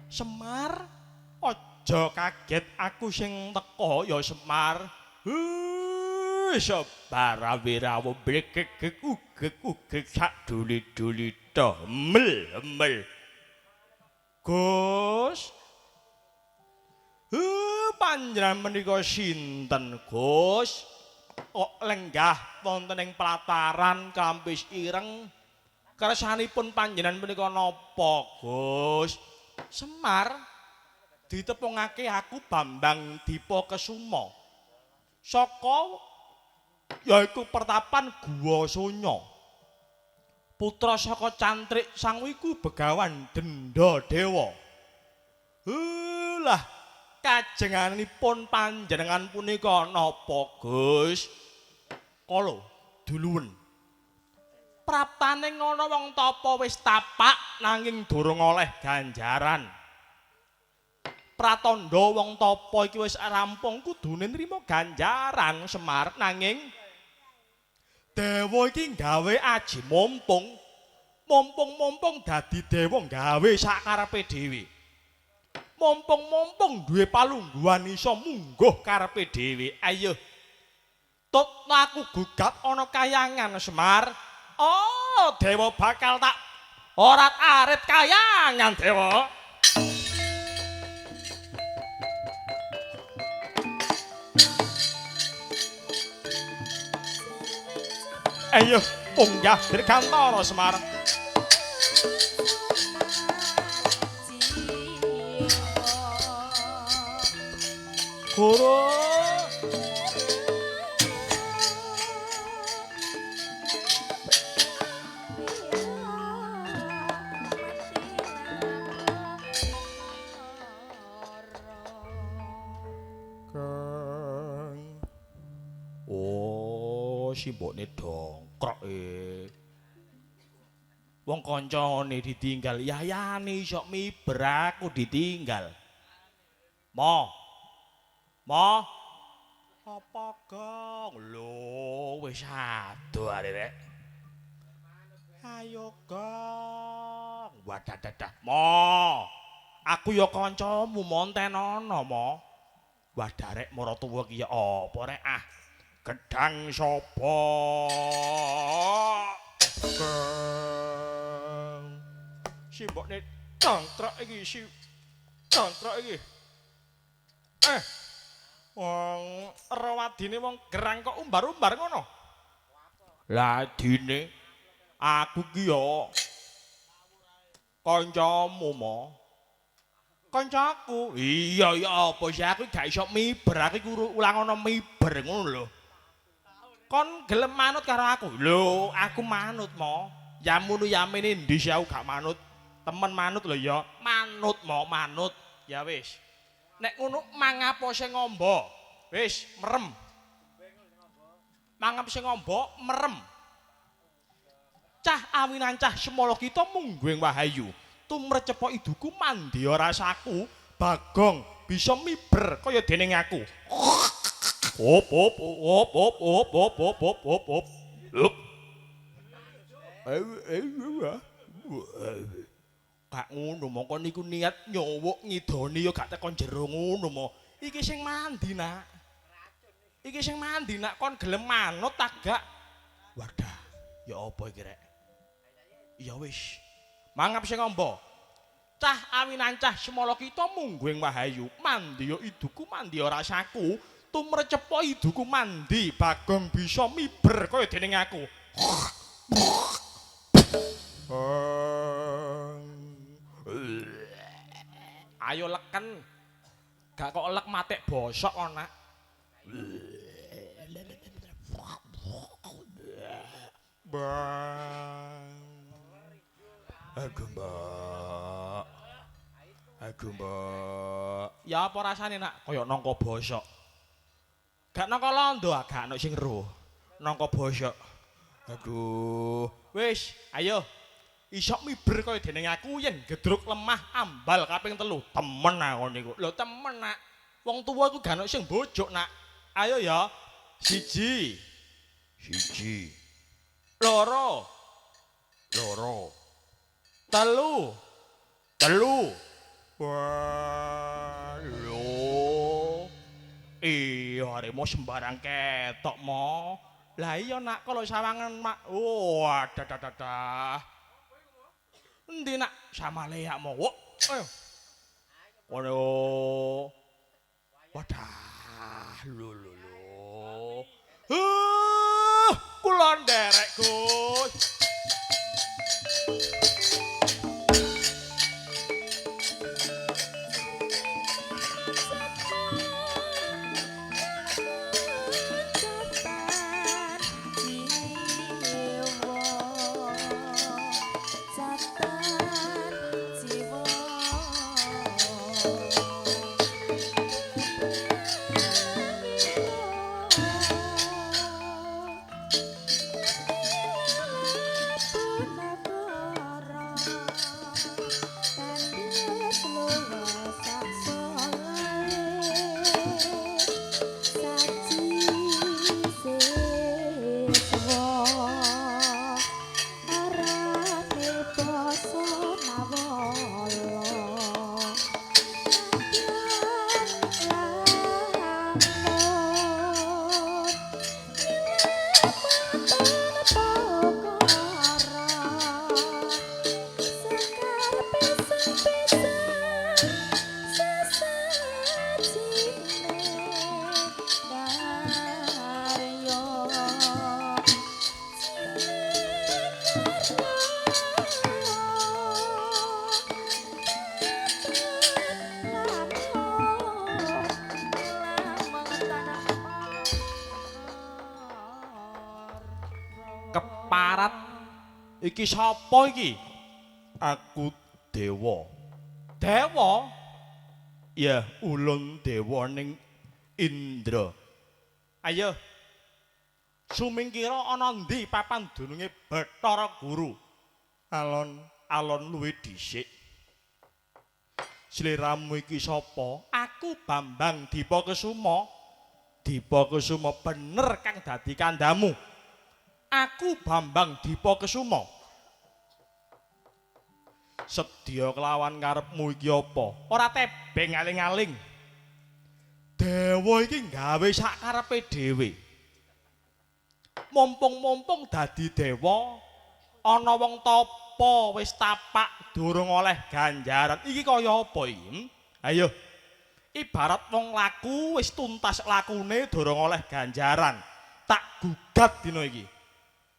Semar, aja kaget aku sing teka ya Semar. Sebarawi-rawu blegeg ugeg-ugeg sak duli-duli to mel-mel. Gus. Panjenengan menika sinten, Gus? Kok lenggah wonten ing pelataran Kampis Ireng? Kersanipun panjenengan menika napa, Gus? Semar, ditepungake aku Bambang Dipa Kesuma. Saka yaiku pertapan Guwa Sonya. Putra saka Cantrik Sangwiku Begawan Denda Dewa. Lah, kajenganipun panjenengan punika napa, Gus? Kala duluwen. Praptane ngono wong tapa wis tapak nanging durung oleh ganjaran. Pratandha wong tapa iki wis rampung kudune nrima ganjaran Semar, nanging dewa iki gawe aji mumpung. Mumpung-mumpung dadi dewa gawe sakarepe dhewe. Mumpung-mumpung duwe palungguhan iso mungguh karepe dhewe. Ayo. Tut aku gugat ana kayangan Semar. Oh, dewa bakal tak orat-arit kayangan dewa. Ayo punggah dirgantara Semar. Guru. Kang. Oh, simbokne dongkrok e. Wong kancane ditinggal, yayane iso miber aku ditinggal. Mo. Mo. Apa, Gong? Lho, wis adoh are rek. Ayo, Gong. Wadadadah. Mo. Aku ya kancamu montenono, Mo. Wadah rek maratuwa iki ya apa rek ah. Gedang sapa? Gong. Simbokne dongkrok iki, si dongkrok iki. Wong rawadine wong gerang kok umbar-umbar ngono. Ladine aku ki ya kancamu, Mo. Kancaku. Iya ya apa sih aku gak iso miber, aku iku ulang ana miber ngono lho. Kon gelem manut karo aku? Lho, aku manut, Mo. Yamunu yamene endi sih aku gak manut. Temen manut lho ya. Manut, Mo, manut. Ya wis. Nek ngono mangapo sing ngombo? Wis, merem. Mangap sing ngombo, merem. Cah awinan cah semala kita mungguing wahayu. Tumrecepa iduku mandya rasaku, Bagong bisa miber kaya dening aku. Hop hop hop hop hop hop hop hop hop hop. Hop. Gak ngono mongko niku niat nyowok ngidoni ya gak teko jero ngono mo. Iki sing mandi, Nak. Iki sing mandi, Nak, kon gelem manut ta gak? Wadah, ya apa iki rek? Ya wis. Mangap sing ngombo. Cah awinan cah semala kita mungguing wahayu, mandya iduku mandya rasaku, tumrecepa iduku mandi, Bagong bisa miber kaya dening aku. Ayo leken. Gak kok lek matek bosok kok, Nak. Bang. Aduh, Mbak. Aduh, Mbak. Ya apa rasane, Nak? Kaya nangka bosok. Gak nangka londo, gak ono sing ero. Nangka bosok. Aduh. Wis, ayo. Isok miber kaya dening aku yen gedruk lemah ambal kaping 3. Temen aku niku. Lho temen, Nak. Wong tuwa iku gak ono sing bojuk, Nak. Ayo ya. 1. 1. 2. 2. 3. 3. Wah, lho. Iya, aremo sembarang ketok mo. Lah iya nak kalau sawangan mak. Oh, dadah. Endi nak samaleak mo. Wok. Ayo. Kono. Wadah, lho lho lho. Kula nderek Gus. Keparat iki sapa iki? Aku dewa. Dewa? Ya, ulun dewa ning Indra. Ayo. Sumingkira ana ndi papan dununge Bathara Guru? Alon-alon luwih dhisik. Sliramu iki sapa? Aku Bambang Dipa Kesuma. Dipa Kesuma bener kang dadi kandhamu. Aku Bambang Dipa Kesuma. Sedya kelawan karepmu iki apa? Ora tebeng aling-aling. Dewa iki gawe sak karepe dhewe. Mumpung-mumpung dadi dewa, ana wong tapa wis tapak durung oleh ganjaran. Iki kaya apa iki? Ayo. Ibarat wong laku wis tuntas lakune durung oleh ganjaran. Tak gugat dina iki.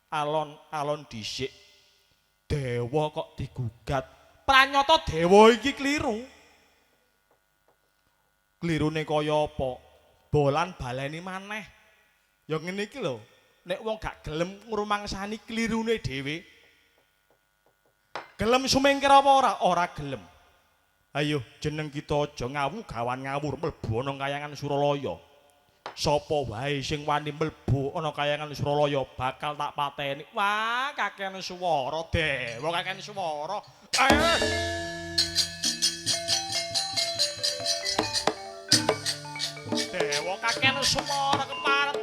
Alon-alon dhisik. Dewa kok digugat. Pranyata dewa iki kliru. Klirune kaya apa? Bolan baleni maneh. Ya ngene iki lho. Nek wong gak gelem ngrumangsani klirune dhewe. Gelem sumingkir apa ora? Ora gelem. Ayo jeneng kita aja ngawu gawan ngawur mlebu ana kayangan Suralaya. Sapa wae sing wani mlebu ana kayangan Suralaya bakal tak pateni. Wah, kakean swara dewa, kakean swara. Dewa kakean swara keparet.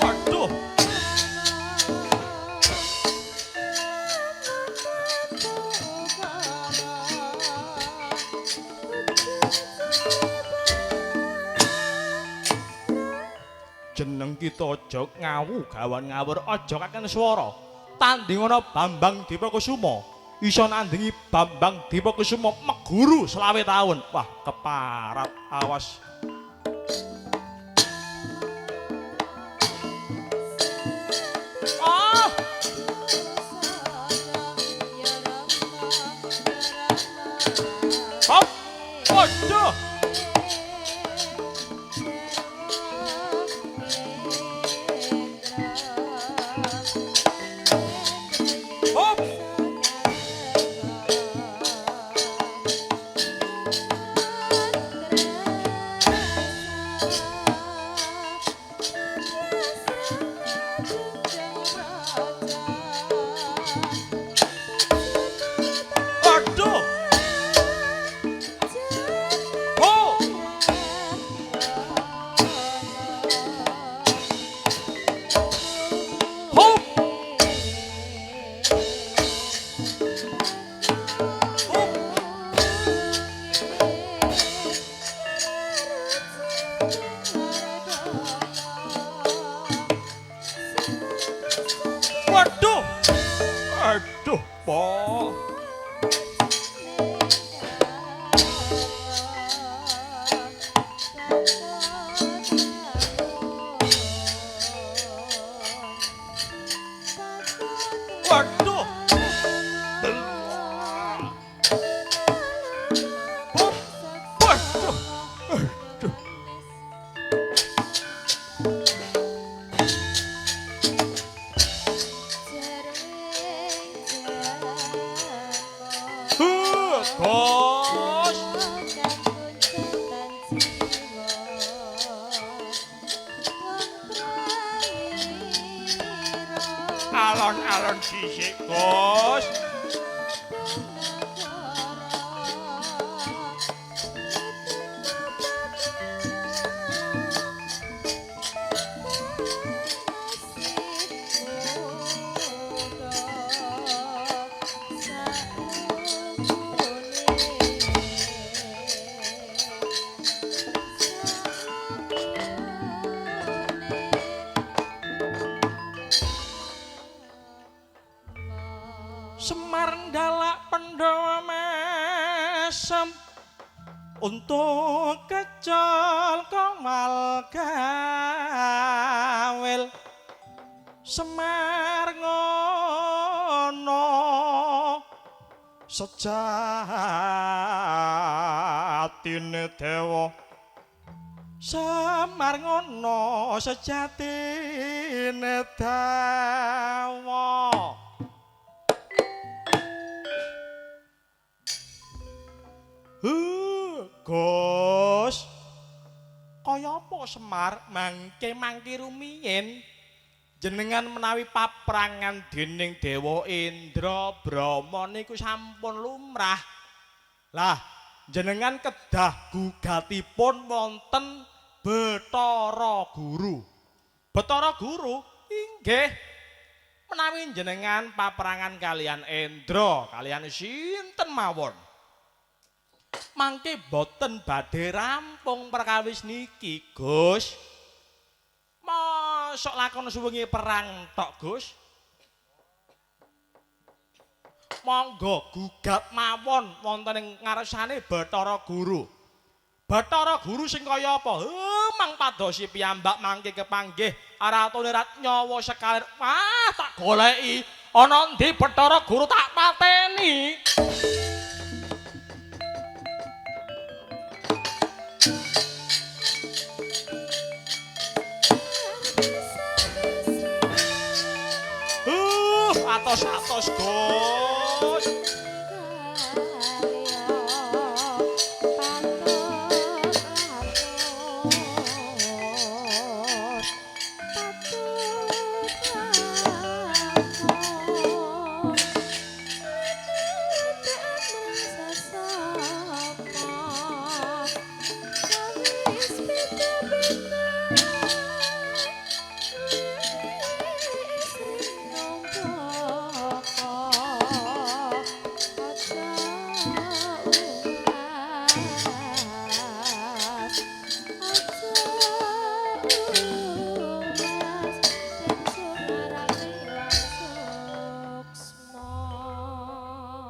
Waduh. Jeneng kita aja ngawu gawan ngawur, aja kaken swara. Tanding ana Bambang Dipa Kesuma, iso nandingi Bambang Dipa Kesuma meguru 25 taun. Wah, keparat, awas. Ah! Hop! Waduh! Hop! Waduh! Gus. Alon-alon dhisik, Gus. Semar ndalak Pandhawa mesem untuk kecol komal gawil. Semar ngono sejatine dewa. Semar ngono sejatine dewa. Gus, kaya apa Semar mangke-mangke rumiyin jenengan menawi paprangan dening Dewa Indra Brahma niku sampun lumrah. Lah, jenengan kedah gugatipun wonten Bathara Guru. Bathara Guru inggih menawi jenengan paprangan kalian Indra, kalian sinten mawon. Mangke boten badhe rampung perkawis niki, Gus. Mosok lakon suwengi perang tok, Gus. Monggo gugat mawon wonten ing ngarsane Bathara Guru. Bathara Guru sing kaya apa? Mang padosi piyambak mangke kepanggih ratune rat nyawa sekalir. Wah, tak goleki. Ana endi Bathara Guru tak pateni. Atos-atos, Gus.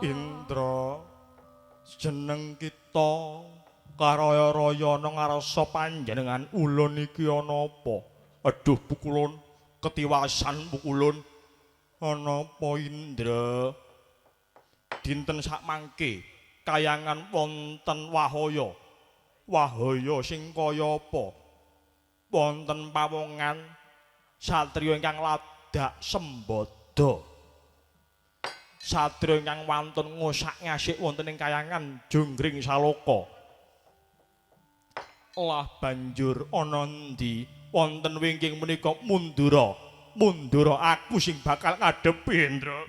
Indra, jeneng kita karaya-raya ana ngarsa panjenengan ulun iki ana apa? Aduh pukulun, ketiwasan pukulun. Ana apa Indra? Dinten sakmangke kayangan wonten wahaya. Wahaya sing kaya apa? Wonten pawongan satriya ingkang ladak sembada. Satriya ingkang wantun ngosak-ngasik wonten ing kayangan Jonggring Saloka. Lah banjur ana endi wonten wingking menika mundura. Mundura aku sing bakal ngadepi Indra.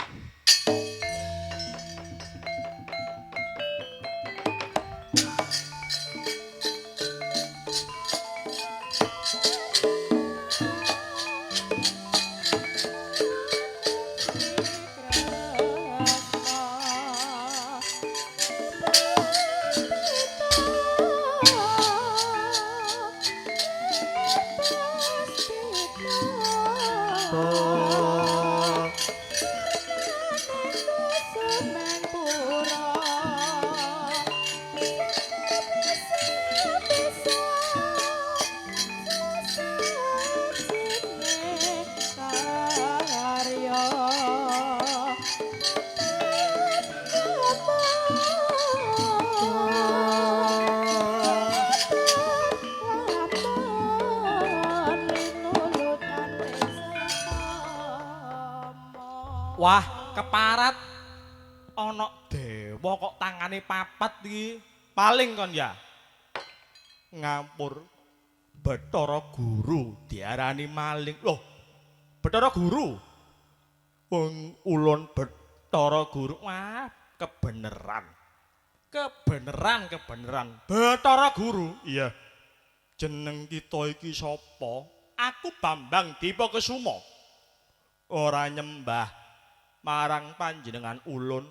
Wah, keparat ana dewa Dewa kok tangane papat iki? Paling kon ya. Ngampur Bathara Guru diarani maling. Loh, Bathara Guru. Wong ulun Bathara Guru. Wah, kebeneran. Kebeneran, kebeneran. Bathara Guru. Iya. Jeneng kita iki sapa? Aku Bambang Dipa Kesuma. Ora nyembah marang panjenengan ulun.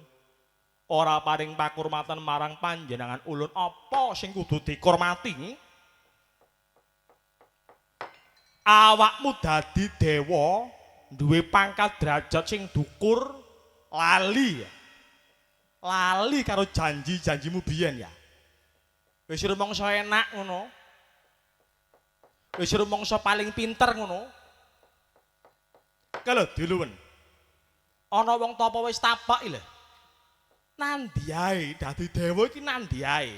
Ora paring pakurmatan marang panjenengan ulun. Apa sing kudu dikurmati? Awakmu dadi dewa, duwe pangkat derajat sing dukur, lali. Lali karo janji-janjimu biyen ya. Wis rumangsa enak ngono. Wis rumangsa paling pinter ngono. Kalau diluwen. Ana wong tapa wis tapak iki lho. Nandi ae dadi dewa iki nandi ae.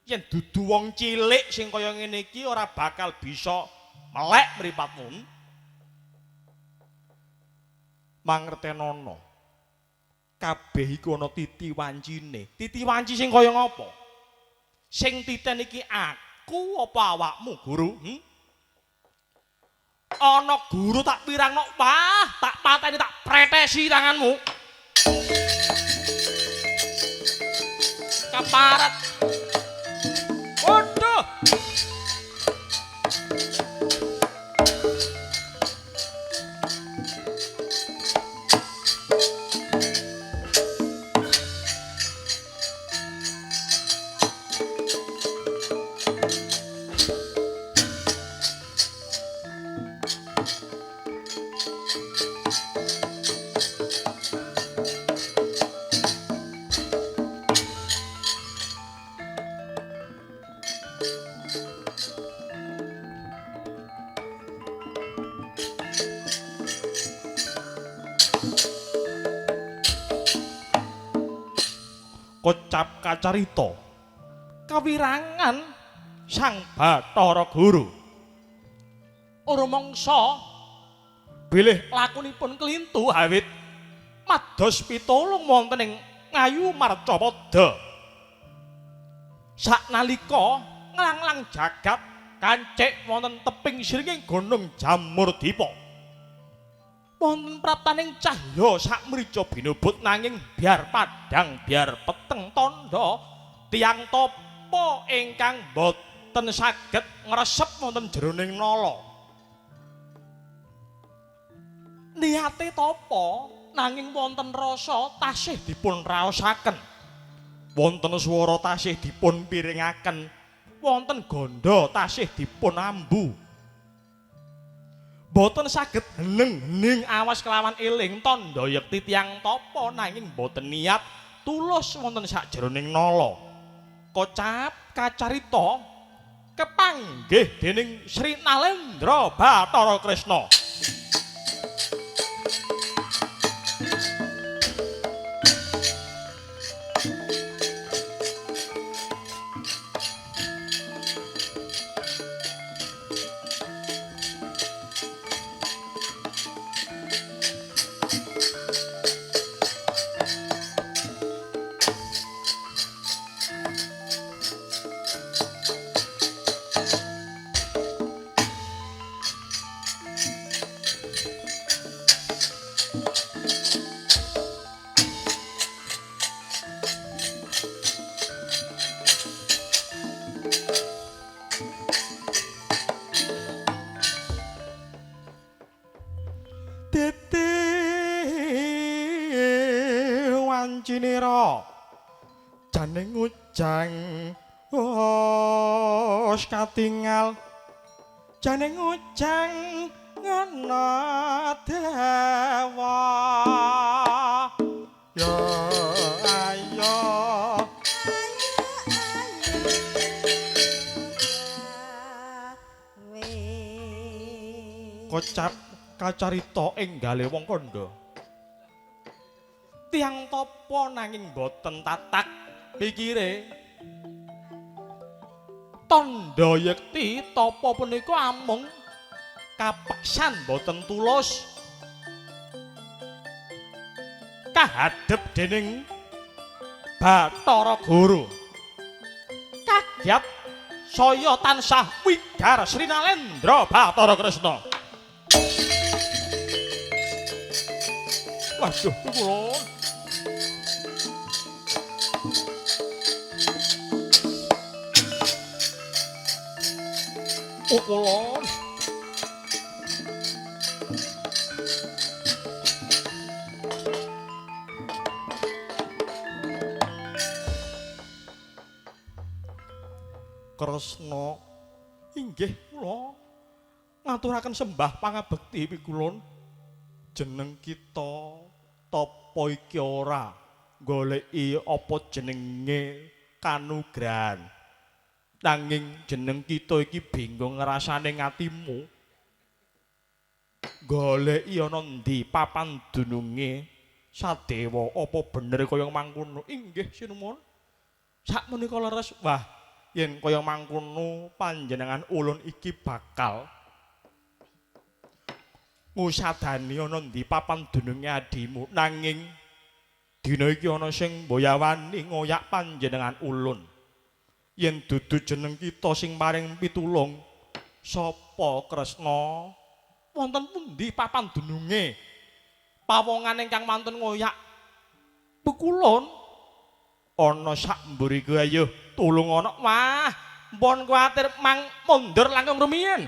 Yen dudu wong cilik sing kaya ngene iki ora bakal bisa melek mripatmu. Mangertenono. Kabeh iku ana titi wancine. Titi wanci sing kaya ngapa? Sing titen iki aku apa awakmu, Guru? Ana guru tak pirangno, wah, tak pateni, tak pretesi tanganmu. Keparat. Waduh. Kocap kacarita kawirangan Sang Bathara Guru. Ora mangsa bilih lakunipun kelintu awit mados pitulung wonten ing Ngayu Marcapada. Saknalika nglanglang jagat kancik wonten teping sringing Gunung Jamurdipa. Wonten praptaning cahya sakmrica binubut nanging biar padhang biar peteng tandha tiyang tapa ingkang boten saged ngresep wonten jroning nala. Niate tapa nanging wonten rasa tasih dipun raosaken. Wonten swara tasih dipun piringaken, wonten gandha tasih dipun ambu. Boten saged hening-hening awas kelawan eling tandha yekti tiyang tapa nanging boten niat tulus wonten sakjroning nala. Kocap kacarita kepanggih dening Sri Nalendra Bathara Kresna. Wancine jane ngujang wis katingal jane ngujang ngono dewa ya ayo kocap kacarita enggale wong kandha tiyang tapa nanging boten tatak pikire. Tandha yekti tapa punika amung kapeksan boten tulus kahadhep dening Bathara Guru. Kagyat saya tansah wigar Sri Nalendra Bathara Kresna. Waduh, kula. Oh, kula. Kresna inggih kula ngaturaken sembah pangabekti pikulun. Jeneng kita tapa iki ora goleki apa jenenge kanugrahan, nanging jeneng kita iki bingung ngrasane ngatimu. Goleki ana endi papan dununge Sadewa, apa bener kaya mangkono? Inggih sinuwun. Sakmenika leres. Wah, yen kaya mangkono panjenengan ulun iki bakal ngusadani ana ndi papan dununge adimu, nanging dina iki ana sing mboyawani ngoyak panjenengan ulun. Yen dudu jeneng kita sing paring pitulung, sapa Kresna? Wonten pundi papan dununge pawongan ingkang wonten ngoyak pekulun? Ana sak mburiku, ayo tulung ana. Wah, mpun kuwatir mang mundur langkung rumiyin.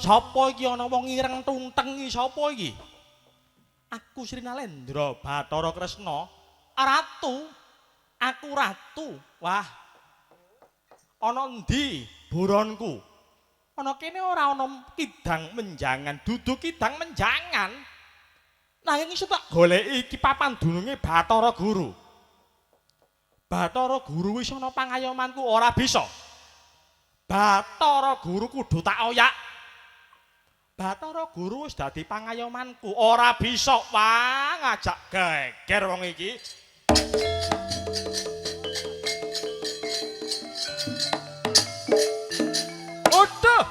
Sapa iki ana wong ireng tunteng iki sapa iki? Aku Sri Nalendra Bathara Kresna, ratu. Aku ratu. Wah. Ana endi buronku? Ana kene ora ana kidang menjangan, dudu kidang menjangan. Nanging iso tak goleki iki papan dununge Bathara Guru. Bathara Guru wis ana pangayomanku ora bisa. Bathara Guru kudu tak oyak. Bathara Guru wis dadi pangayomanku, ora bisa. Wah, ngajak geger wong iki. Udah.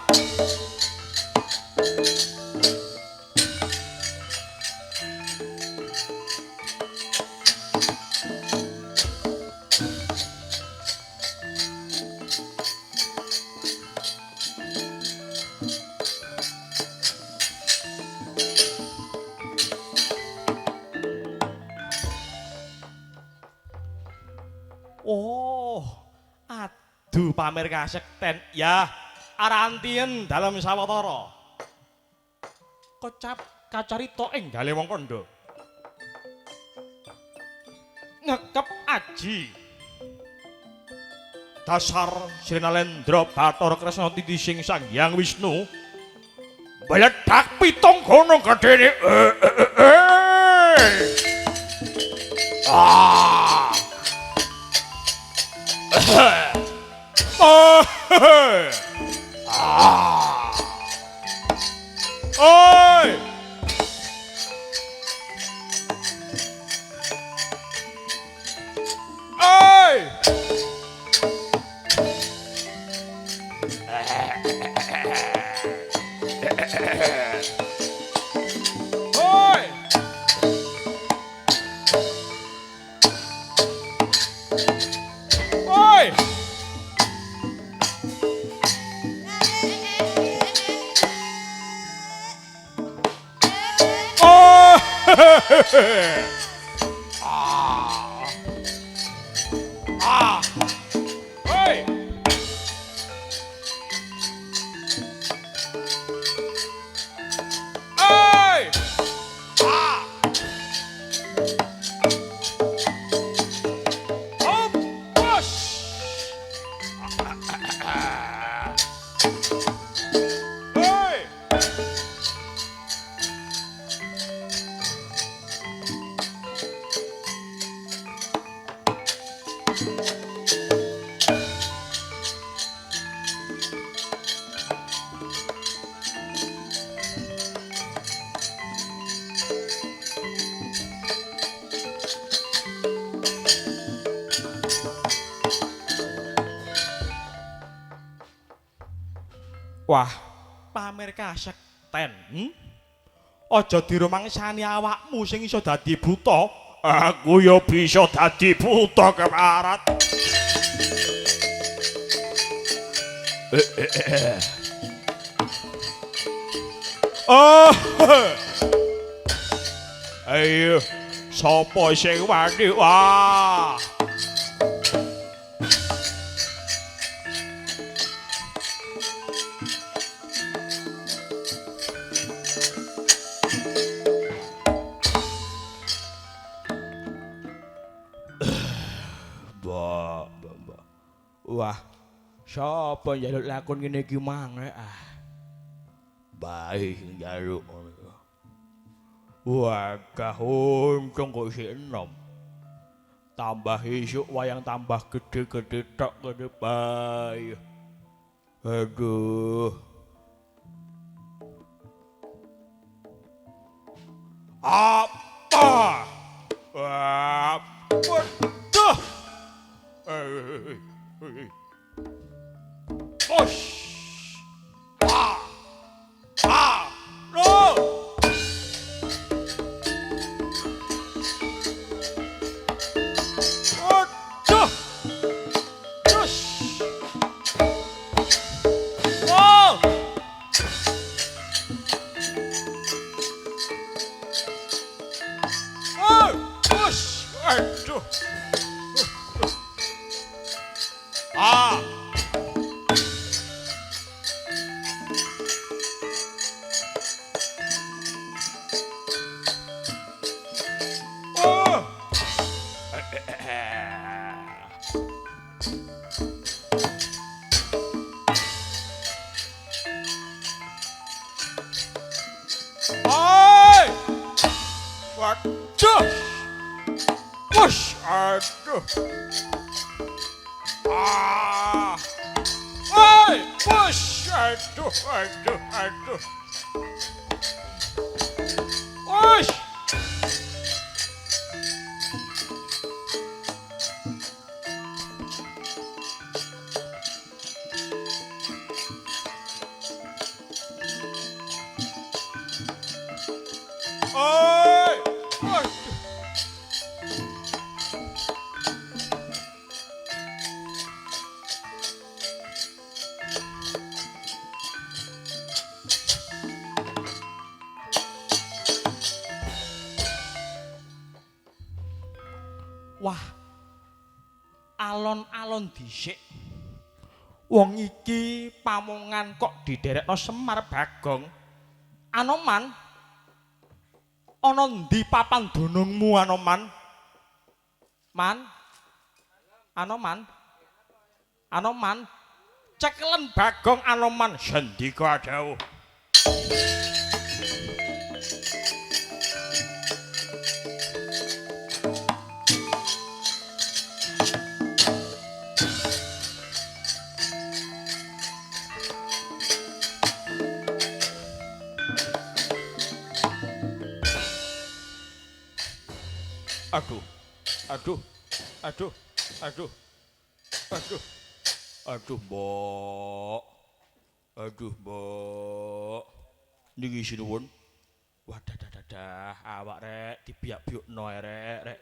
Oh, aduh pamer kasekten. Ya, arantien dalam sawetara. Kecap kacarita enggale wong kandha. Ngekep aji. Dasar Sri Nalendra Bathara Kresna titising Sang Hyang Wisnu. Beledak pitung gunung gedene. Ah. Ah. Oi. Oi. Oi. Oi. Oh. Ah. Ah. Oi. Oi. Ah. Oh, bos. Oi. Wah, pamer kasekten. Aja dirumangsani awakmu sing iso dadi buta. Aku ya bisa dadi buta keparat. Oh. Ayo, sapa sing wani? Wah. Wah, sapa njaluk lakon ngene iki mang rek? Ah. Bae sing njaluk ngono. Wah, untung kok isih enom. Tambah esuk wayang tambah gede-gede tok ngene bae. Aduh. Apa? Apa? Duh. Push. Ah. Ah. No. Aduh. Push. Oh. Oh. Push. Aduh. Ah. Oh. Oi. Waduh. Push. Aduh. Ah. Oi, push. Aduh, aduh, aduh. Push. Oi. Aduh. Wah, alon-alon dhisik. Wong iki pamongan kok diderekno Semar Bagong. Anoman, ana ndi papan dunungmu Anoman? Man? Anoman? Anoman? Cekelen Bagong Anoman sendika dawuh. Aduh, aduh, aduh, aduh, aduh, aduh, mbok, aduh, mbok, niki sinuwun. Wadah, dah, dah, dah, awak rek dibiak-biukno rek, rek,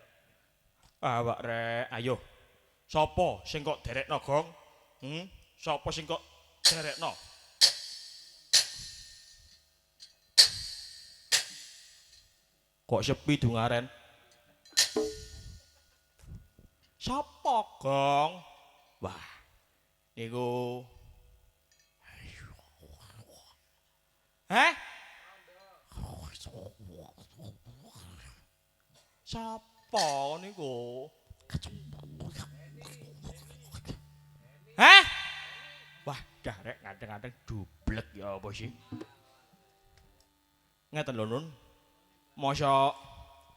awak rek, ayo, sapa sing kok derekno Gong? Sapa sing kok derekno? Kok sepi dungaren? Sapa Gong? Wah, niku. Heh? Sapa niku? Heh? Wah, dah rek ngadeng-ngadeng dublek ya apa sih? Ngeten lho Nun. Mosok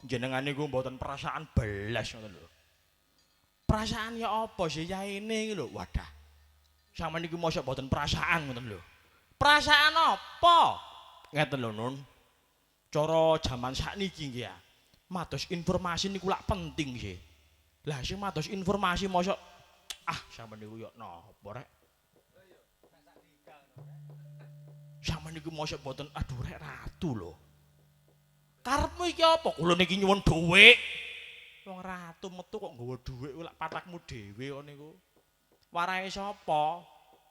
jenengan niku mboten perasaan belas ngoten lho. Perasaan ya apa sih yaene iki lho? Wadah. Sampeyan niku mosok mboten perasaan ngoten lho. Perasaan apa? Ngeten lho Nun. Cara jaman sakniki nggih ya. Mados informasi niku lak penting sih. Lah sing mados informasi mosok ah sampeyan niku yo napa rek? Sampeyan niku mosok mboten aduh rek ratu lho. Karepmu iki apa? Kula niki nyuwun dhuwit. Wong ratu metu kok nggawa dhuwit lak patakmu dhewe kok niku. Warahe sapa?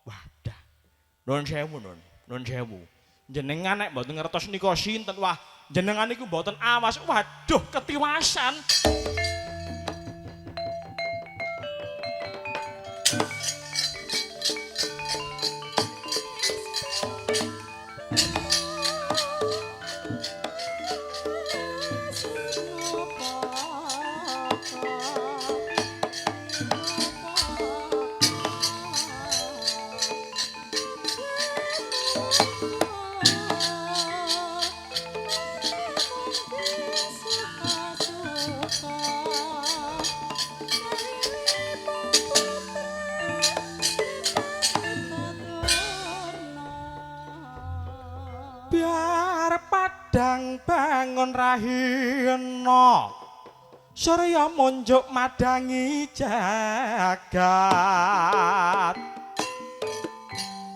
Wadah. Nuwun sewu, Nun. Nuwun sewu. Jenengan nek mboten ngertos nika sinten? Wah, jenengan niku mboten awas. Waduh, ketiwasan. Biar padang bangun rahina, surya munjuk madangi jagat.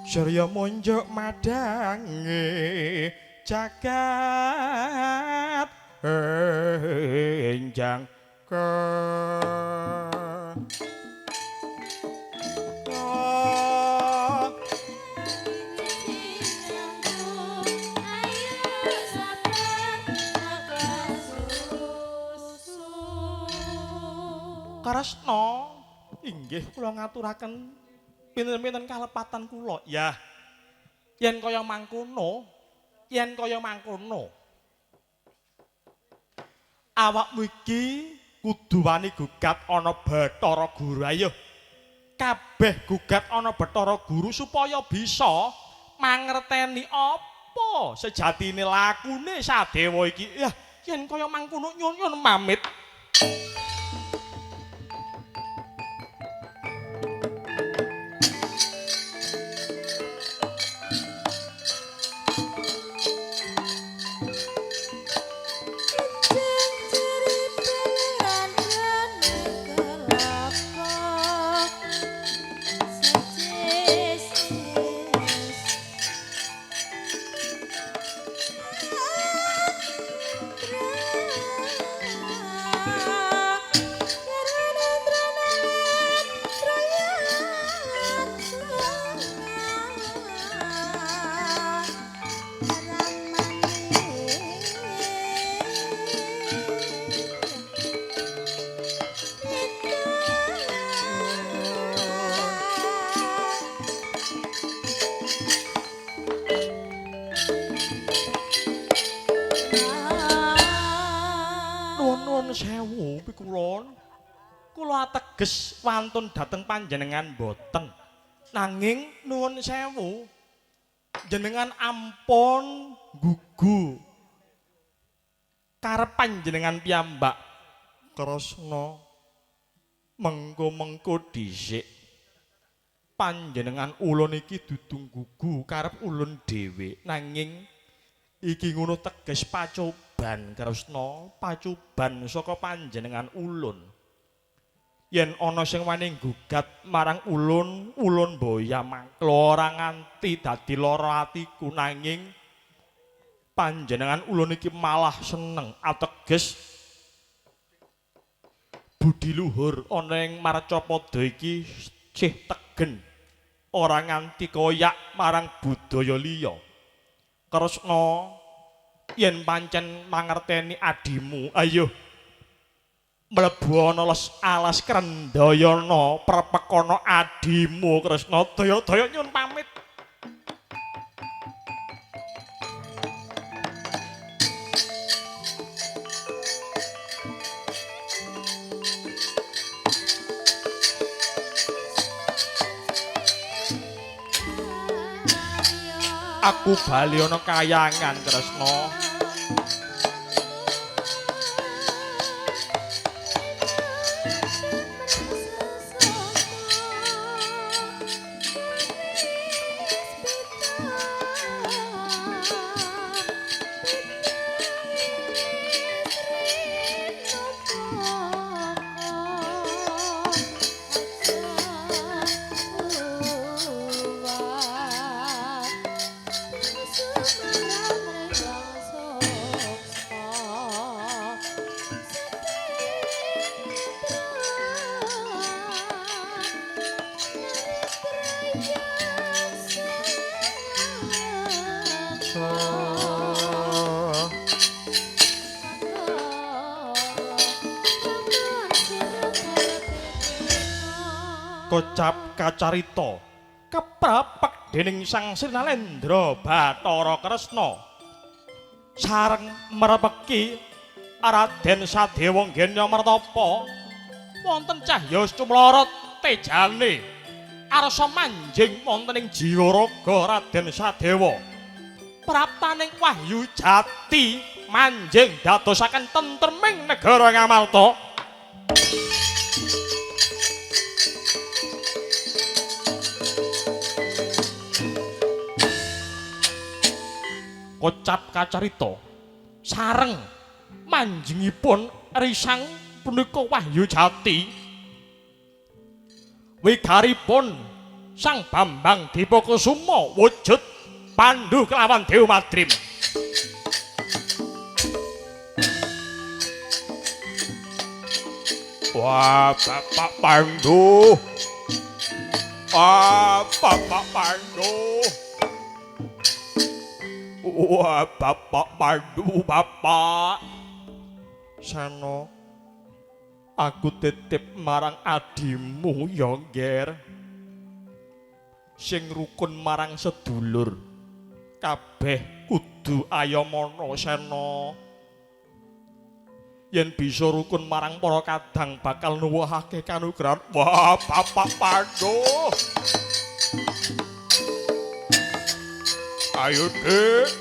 Surya munjuk madangi jagat. Enjang ke Kresna, inggih kula ngaturaken pinten-pinten kalepatan kula. Ya. Yen kaya mangkono, yen kaya mangkono. Awakmu iki kudu wani gugat ana Bathara Guru. Ayo. Kabeh gugat ana Bathara Guru supaya bisa mangerteni apa sejatine lakune Sadewa iki. Ya, yen kaya mangkono nyuwun pamit. Sewu pikulon, kula ateges wantun dhateng panjenengan boten. Nanging nuwun sewu, jenengan ampun gugu karep panjenengan piyambak. Kresna mengko-mengko dhisik panjenengan ulun iki dudung gugu karep ulun dhewe. Nanging iki ngono teges pacoban Kresna, pacoban saka panjenengan ulun. Yen ana sing wani nggugat marang ulun, ulun boya mangklo ora nganti dadi lara atiku. Nanging panjenengan ulun iki malah seneng ateges budi luhur ana ing marcapada iki sih tegen ora nganti koyak marang budaya liya. Kresna, yen pancen mangerteni adimu, ayo mlebu ana les alas Krendayana prepekana adimu Kresna. Daya-daya nyuwun pamit. Aku bali ana kayangan Kresna. Kocap kacarita keprepek dening Sang Sri Nalendra Bathara Kresna sareng merepeki Raden Sadewa Genya Mertapa wonten cahya cumlorot tejane arsa manjing wonten ing jiwa raga Raden Sadewa praptaning wahyu jati manjing dadosaken tentreming negara Ngamarta. Kocap kacarita sareng manjingipun risang punika wahyu jati wigaripun Sang Bambang Dipakusuma wujud Pandu kelawan Dewa Madrim. Wah, Bapak Pandu. Ah, Bapak Pandu. Wah, Bapak Pandu, Bapak. Seno, aku titip marang adimu ya, Ngger. Sing rukun marang sedulur. Kabeh kudu ayamana, Seno. Yen bisa rukun marang para kadang bakal nuwuhake kanugrahan. Wah, Bapak Pandu. Ayo, Dik.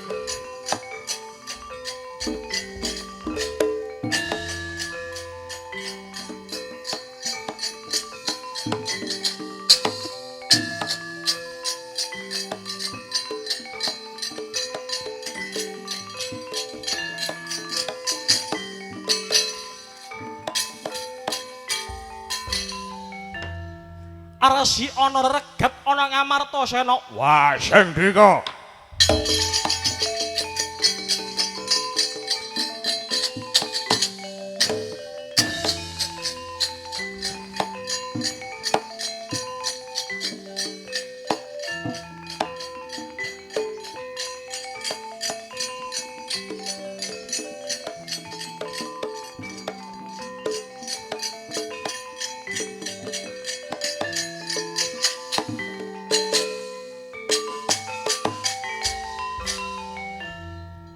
Arsi ana reget ana Ngamarta Sena. Wah, sendika.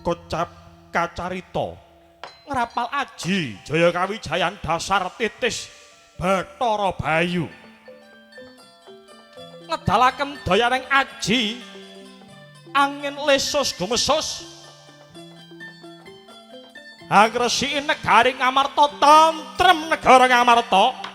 Kocap kacarita ngrapal aji Jaya Kawijayan dasar titis Bathara Bayu ngedalaken dayaning aji angin lesus gumesus angresiki negari Ngamarta tentrem negara Ngamarta.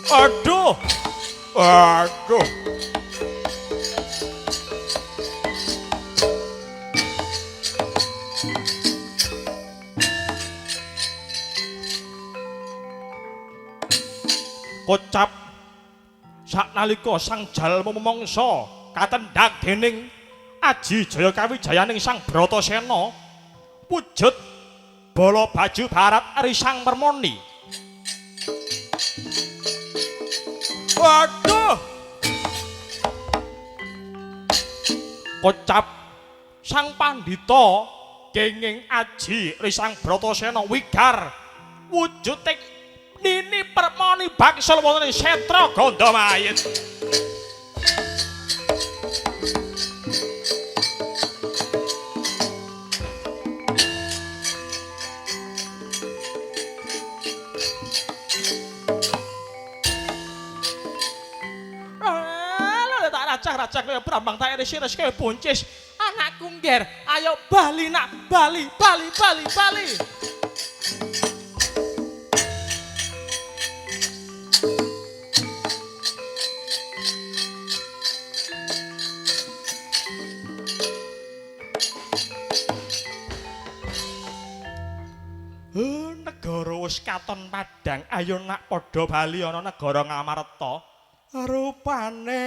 Aduh, aduh. Kocap saknalika sang jalma memangsa katendhang dening Aji Jaya Kawijayaning Sang Bratasena wujud bala baju barat Risang Permoni. Waduh. Kocap sang pandhita kenging aji Risang Bratasena wigar wujuding Nini Permoni bangsul wonten ing setra Gandamayit. Racah-racah kaya brambang tak iris-iris kaya buncis. Anakku ngger, ayo bali nak, bali, bali, bali, bali. Negara wis katon padhang, ayo nak padha bali ana negara Ngamarta. Rupane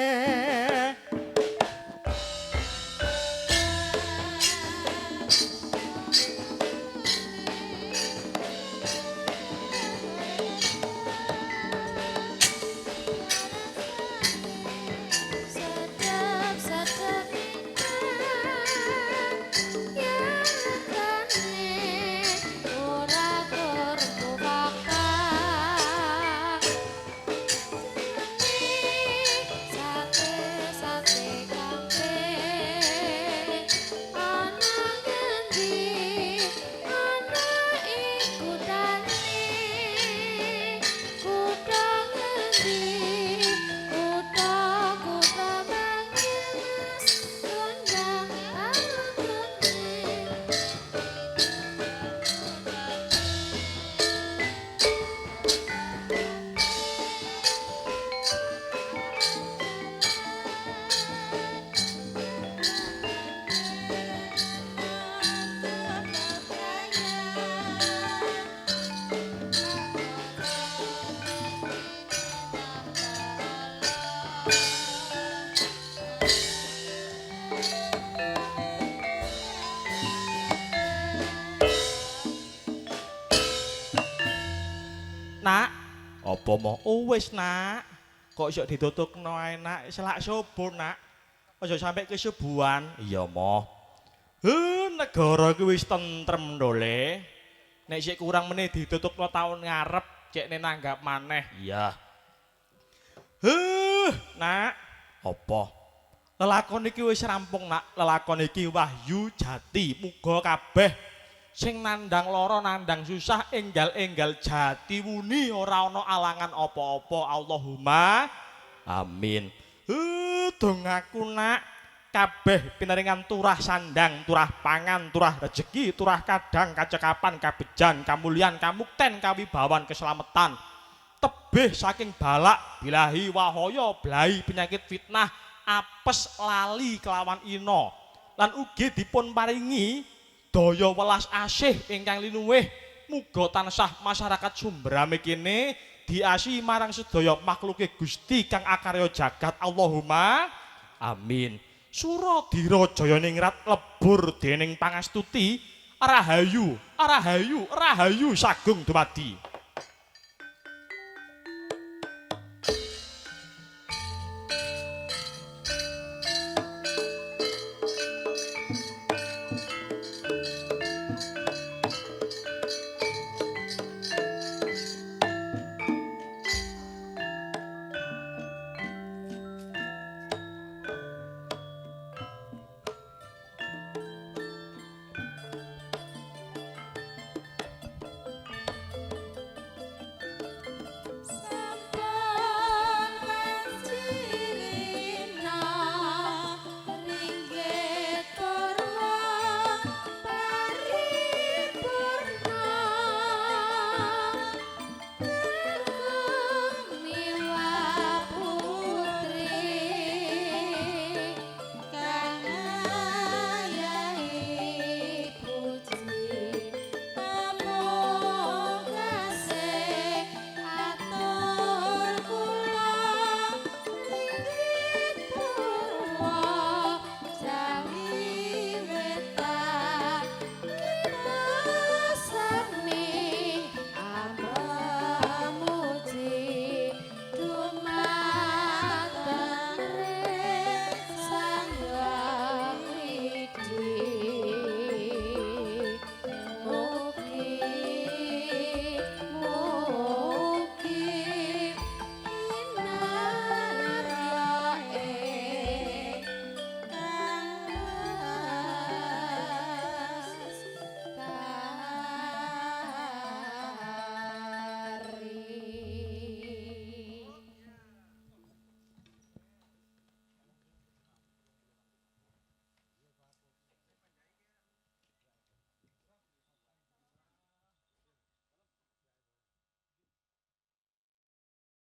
Nak, apa mo? Oh wis nak, kok iso ditutukno ae nak, selak subuh nak. Aja sampe kesubuhan. Iya mo. Negara iki wis tentrem ndole. Nek sik kurang meneh ditutukno taun ngarep, cekne nanggap maneh. Iya. Nak, apa? Lelakon iki wis rampung nak, lelakon iki wahyu jati, muga kabeh sing nandang lara nandang susah enggal-enggal jati wuni ora ana alangan apa-apa. Allahumma amin. Dongaku nak, kabeh pinaringan turah sandang, turah pangan, turah rejeki, turah kadang, kacekapan, kabejan, kamulyan, kamukten, kawibawan, keselamatan, tebih saking balak, bilahi wahaya, blahi penyakit fitnah, apes lali kelawan ina, lan ugi dipun paringi daya welas asih ingkang linuwih. Muga tansah masyarakat Sumberame kene diasihi marang sedaya makhluke Gusti kang akarya jagat. Allahumma amin. Suradira jayaningrat lebur dening pangastuti, rahayu rahayu rahayu sagung dumadi.